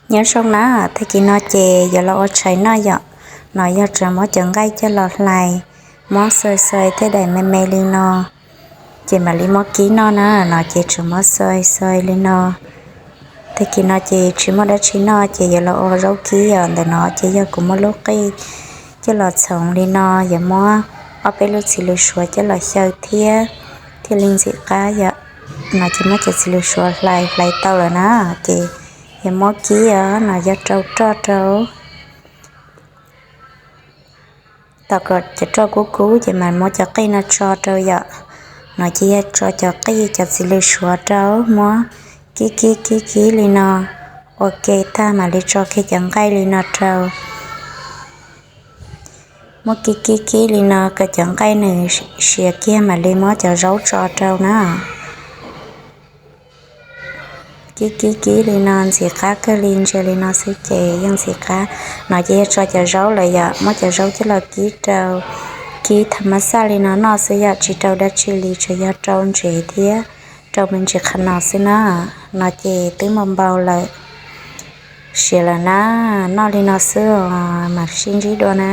Nyob zoo na, tag kis no ces yuav los ua tshais noj yom. No yog tsuas muab cov nqaij coj los hlais, muab xaws xaws tej daim me me li no, ces mam li muab kib noj na. No ces tsuas muab xaws xaws li no. Tag kis no ces tsis muaj dab tsi noj ces yuav los ua zaub kib yom. Ntawm no ces yog kuv muab lub qij coj los txhoov li no, yuav muab ob peb lub txiv lws suav coj los xyaw thiab, thiaj li ntxim qab yom. No ces muab cov txiv lws suav hlais hlais tau lawm na, ces yuav muab kib os, no yog rau roj rau. Tau kom cov roj kub kub ces mam muab cov qij no tso rau yom. No ces yog tso cov qij cov txiv lws suav rau, muab kib kib kib kib li no ua ke tag mam li tso kiag cov nqaij li no rau. Muab kib kib kib li no kom cov nqaij nws siav kiag mam li muab cov zaub tso rau na. Kib kib kib li no ntxim qab kawg li, ntsia li no xwb ces yeej ntxim qab. No ces yog tso cov zaub lawm yom, muab cov zaub coj los kib rau, kib tha mas xaj li no noj xwb yom, tsis rau dab tsi li, tsuas yog rau ntsev thiab rau me ntsis qhov no xwb na. No ces twb npau npau lawm, siav lawm na, noj li no xwb os, mam sib ntsib dua na.